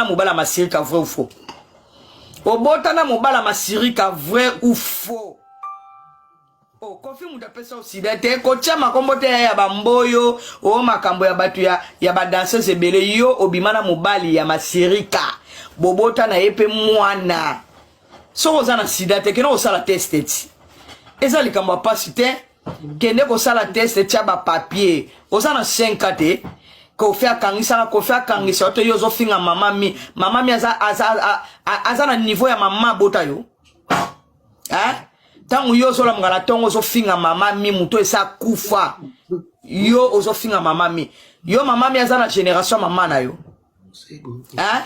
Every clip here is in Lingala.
na mobali ya Masirika, vrai ou faux? Obota na mobali ya Masirika, vrai ou faux? Oh, Kofi moto apesa yo sida te, kotia makombo te ya bamboyo o makambo ya bato ya badanseuse ebele. Yo obima na mobali ya Masirika, bobota na ye mpe mwana. Soki oza na sida te, kende kosala test ti. Eza likambo ya pasi te, kende kosala test, tia bapapier. Oza na 5 ans te. Kofi akangisaka, Kofi akangisa yo te. Yo ozofinga mama mi, mama mi aza na niveau ya mama abota yo, hein? Ntango yo ozolamuka na ntongo, ozofinga mama mi, moto esa kufa, yo ozofinga mama mi. Yo, mama mi aza na génération mama na yo, hein?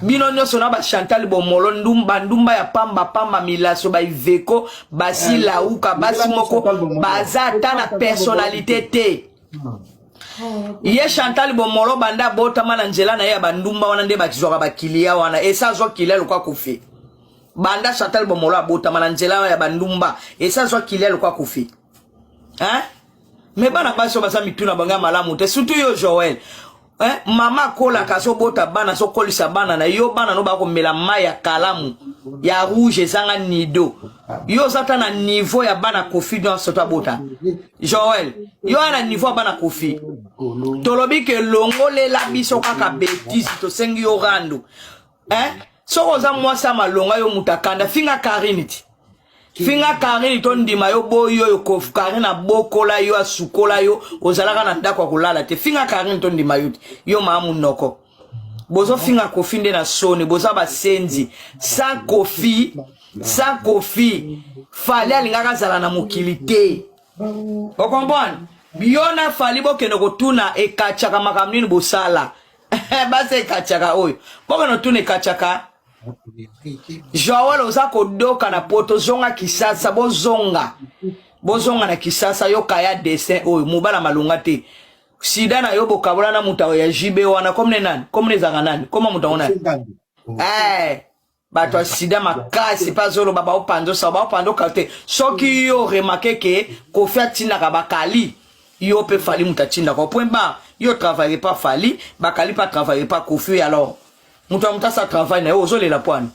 Bino nyonso na bachantal Bomolo, ndumba, ndumba ya pamba pamba, milaso baiveko, basi lauka, basi moko baza ata na personnalité te. Ye Chantal Bomolo, banda abotama na nzela na ye ya bandumba wana nde bazwaka bakilia wana, esa azwa kilia lokwa Kofi. Banda Chantal Bomolo abotama na nzela ya bandumba, esa azwa kilia lokwa Kofi, hein? Me bana basi oyo baza mituna bango ya malamu te, surtout yo Joel, eh? Mama akolaka, azobota bana, azokolisa bana na yo, bana no bakomela mai ya kalamu ya rouge ezanga nido. Yo oza ta na niveau ya bana Kofi nyonso to abota. Joel, yo aya na niveau ya bana Kofi. Tolobi ke longolela biso kaka betise, tosengi yo rando, eh? Soki oza mwasi ya malonga, yo moto akanda, finga Karine ti, finga Karine to ndima yo. Boyi oyo Karine abokola yo, asukola yo, ozalaka na ndako ya kolala te. Finga Karine to ndima yo te. Yo maa munoko, bozofinga Kofi nde na soni, boza basenzi. Sans Kofi, sans Kofi, Fally alingaka azala na mokili te. Okomprendre? Yo na Fally, bokende kotuna ekatiaka makambo nini bosala. Basi ekatiaka oyo, bokende kotuna ekatiaka. Joel, oza kodoka na Poto, zonga Kisasa. Bozonga, bozonga na Kisasa. Yoka ya dessin oyo, mobala malonga te, sida na yo. Bokabola na moto ya JB wana, komne nani, komne ezalaka nani, koma moto yango nani? Eh, bato ya sida makasi mpe azoloba baopanza osawa, baopanza oka te. Soki yo remarquer ke Kofi atindaka bakali yo mpe Fally moto atindaka, point barre. Yo travaille pas Fally, bakali mpe atravaille pas Kofi. Alors moto ya moto asa travail na yo, ozolela pwani.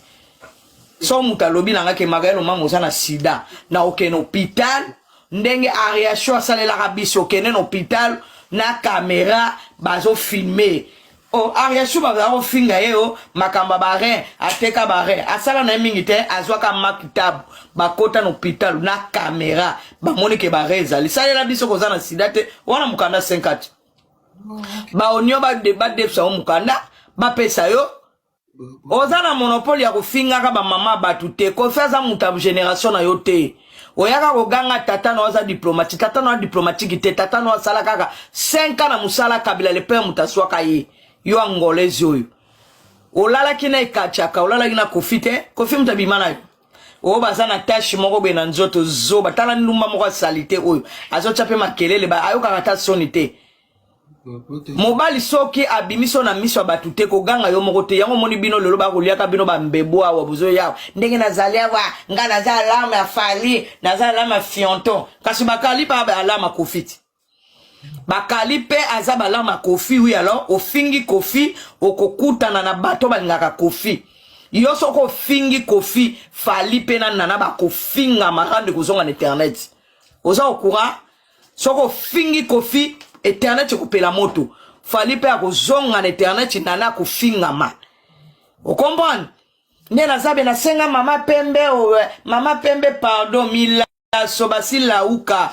So moto alobi na nga ke Magaelo mama oza na sida, na okende hôpital ndenge Ariasho asalelaka biso. Okende na hôpital na caméra, bazofilme. O Ariasho bazala kofinga ye o makambo ya barein, ateka barein, asala na ye mingi te, azwaka makitabu, bakota na hôpital na caméra, bamoni ke barein ezali. Salela biso koza na sida te wana, mokanda 50 baonio badepsa yo mokanda, bapesa yo. Oza na monopole ya kofingaka bamama bato te. Kofi aza moto ya génération na yo te. Oyaka koganga tata na yo aza diplomatique, tata na yo diplomatique te. Tata na yo asala kaka 5 ans na mosala Kabila le père, moto aswaka ye. Yo Angolaise oyo olalaki na ekatiaka, olalaki na Kofi te. Kofi moto abima na yo oyo baza na tashe moko boye na nzoto. Zoba, tala ndumba moko asali te oyo azotya mpe makelele, ayokaka ata soni te. Mobali soki abimisi yo na miso ya bato te, koganga yo moko te. Yango omoni bino lelo bakoliaka bino bambebo awa, bozoya ndenge nazali awa. Nga naza alarme ya Fally, naza alarme ya Fionton, kasi bakali mpe alarme ya Kofi ti. Bakali mpe aza balarme ya Kofi, oui. Alors ofingi Kofi, okokutana na bato balingaka Kofi. Yo soki ofingi Kofi, Fally mpe na Nana bakofingama rande kozonga na internet. Oza okura, soki ofingi Kofi, internet ekopela moto. Fally mpe akozonga na internet, Nana akofingama. Okomprendre nde naza be nasenga mama pembe, mama pembe pardon. Milaso basi lauka,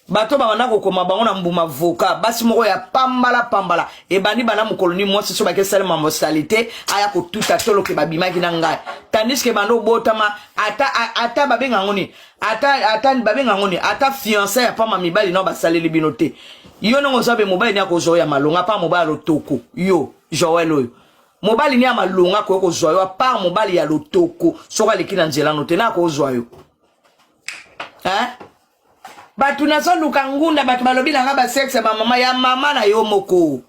bato babanda kokoma bango na mbuma voka, basi moko ya pambala pambala ebandi banda mokolo ni mwasi so bakesala mosali te, aya kotuta toloke babimaki na ngai, tandis ke banda obotama, ata babenga yango nini, ata babenga yango nini, ata fiancé ya pamba mibali nao basaleli bino te. Yo ndenge oza be, mobali ni akozwa ya malonga pa mobali ya lotoko? Yo Joel oyo, mobali ni ya malonga akoki kozwa yo apart mobali ya lotoko? Soki aleki na nzela no te, na akozwa yo, hein? Bato nazoluka ngunda, bato balobi na nga basexe ya bamama ya mama na yo moko,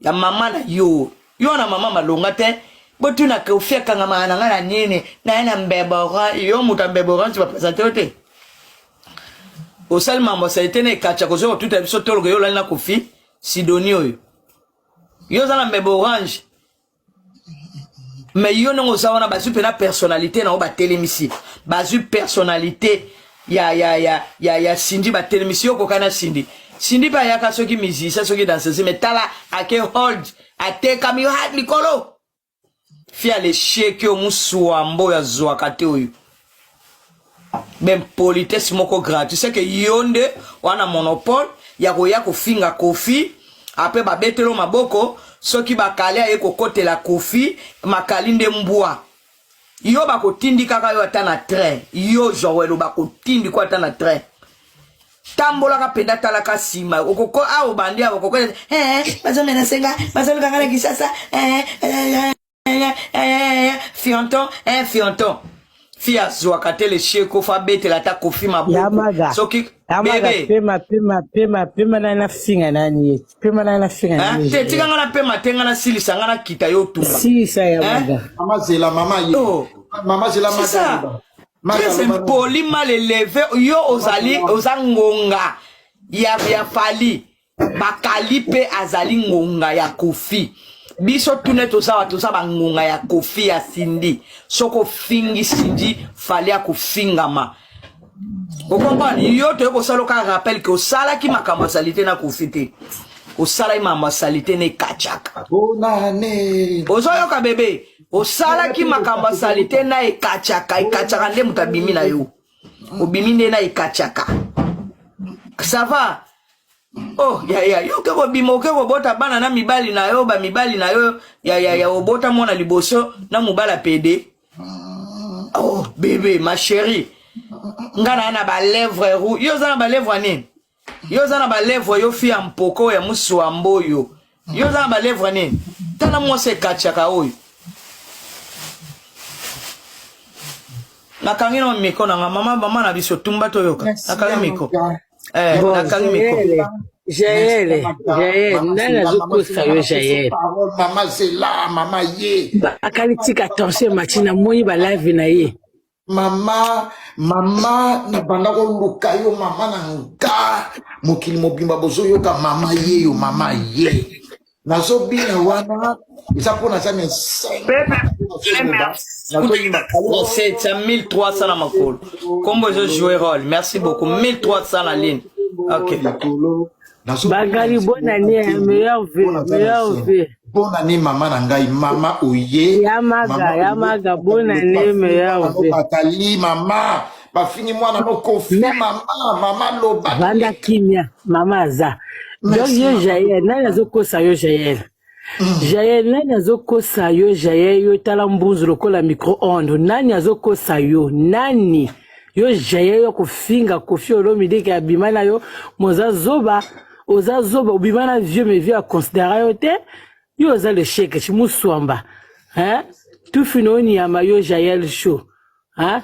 ya mama na yo. Yo na mama malonga te. Botuna Kofi akangamaka na nga na nini naye na mbebora. Yo moto ya mbebora nti bapresente yo te, osali mambo asali te na ekatya kozwa kotuta biso toloka. Yo olali na Kofi Sidoni oyo, yo oza na mbeba orange. Mais yo ndenge oza wana, bazwi mpena personnalité na yo batelemisi, bazwi personnalité ya ya ya ya ya Cindy batelemisi yo koka na Cindy. Cindy mpe ayaka soki musicien, soki danseuse, mais tala ake hold atekami yo likolo fi ya lesheke oyo musuambo oyo azwaka te, oyo b'impolitesse moko gratuit. C'est que yo nde wana monopole ya koya kofinga Kofi, apres babetelo maboko. Soki bakali aye kokotela Kofi, makali nde mbwa. Yo bakotindi kaka yo ata na train. Yo Joel, bakotindi ko ata na train. Tambolaka mpenza, talaka nsima. Okoko awa, obandi awa, okoko bazomena senga, bazolukanga na Kisasa fionton, fionton fi azwaka te. Leshie Kofi abetela ata Kofi maboko. Yamaga. Soki Yamaga. Bebe. Pema, pema, pema, pema nani nafinga nani ye, pema nani nafinga nani. Te, tika nga na pema te, nga nasilisa, nga nakita yo tumba. Silisa, Yamaga. Mama zela, mama ye. Oh. Mama zela. C'est ça. Maga. Très impoli, mal élevé. Yo ozali, oza ngonga ya Fally. Bakali mpe azali ngonga ya Kofi. Biso tune toza wa toza bangonga ya Kofi, ya Cindy. Soki ofingi Cindy, Fally akofingama. Okomprendre? Yo toye kosala oka rappel ke osalaki makambo asali te na Kofi te, osalaki makambo asali te na ekachaka. Bonane. Ozoyoka bebe? Osalaki makambo asali te na ekachaka. Ekachaka nde moto abimi na yo, obimi nde na ekachaka. Ça va? Oh ya ya, yo oke kobima, oke kobota bana na mibali na yo, bamibali na yo ya ya ya, obota mwana liboso na mobali apede. Oh bébé, ma chérie, nga na na balèvre rouge, yo oza na balèvre nini? Yo oza na balèvre, yo fi ya mpoko ya muswambo oyo, yo oza na balèvre nini? Tala mwasi ekatiaka oyo. Nakangi na micro na nga. Mama, mama na biso, tumba toyoka. Nakangi micro. Bon, nakangi micro. Jael, Jael, nani azokosa yo, Jael? Mama zela, mama ye. Akali tika tension mati, namoni balive na ye. Mama, mama, nabanda koluka yo mama na nga. Mokili mobimba bozoyoka mama ye yo, mama ye. Nazobina wana eza mpo naza na esengo. Nazoyimba. C'est 1300 na makolo. Kombo ezo jouer rôle. Merci beaucoup. 1300 na ligne. Ok. Likolo. Bakali, bonne année, meilleurs vœux, meilleurs vœux. Bonne année mama na ngai, mama oye. Yamaga, Yamaga, bonne année, meilleurs vœux. Bakali mama, bafingi mwana no Kofi, mama, mama loba. Vanda kimia, mama aza. Donc yo Jael, nani azokosa yo, Jael? Jael, nani azokosa yo, Jael? Yo tala mbunzu lokola micro-onde. Nani azokosa yo? Nani? Yo Jael, yo kofinga Kofi Olomide ke abima na yo, moza zoba, oza zoba, obima na vieux, mais vieux aconsidéra yo te. Yo oza le chèque, chimuswamba. Hein? Tufi no nyama yo Jael show. Hein?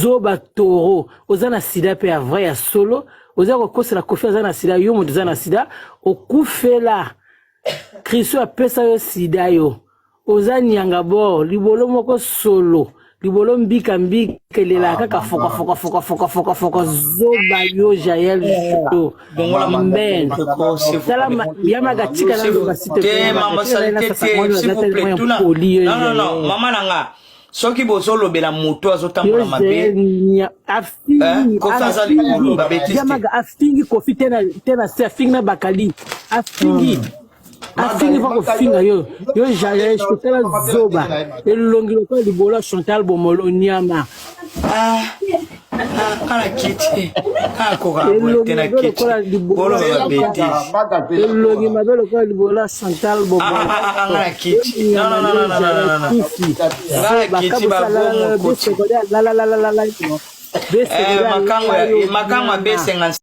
Zoba toro, oza na sida pe ya vrai ya solo, oza kokosela Kofi aza na sida, yo moto oza na sida, okufela. Kristo apesa yo sida, yo oza nyanga bor, libolo moko solo, libolo mbika mbika elelaka kaka foka foka foka foka foka foka. Zoba yo Jael show. Men tala Yamaga, tika naloba. Te mama, saleté te, s'il vous plaît. Tuna, non non non, mama na nga, soki bozolobela moto azotambola mabe, Kofi aza likolo, babêtises te. Yamaga afingi Kofi te na se, afingi na Bakali, afingi, afingi fa kofinga yo. Yo Jael, tala zoba, elongi lokola libolo ya Chantal Bomolo, nyama. Ah, ah, kala kiti kala koka boye te na kiti boloba babêtises. Elongi mabe lokola libolo ya Chantal Bomolo. Nga na kiti, non non non non non non, nga na kiti babomo koti. Makango, makango abesenga.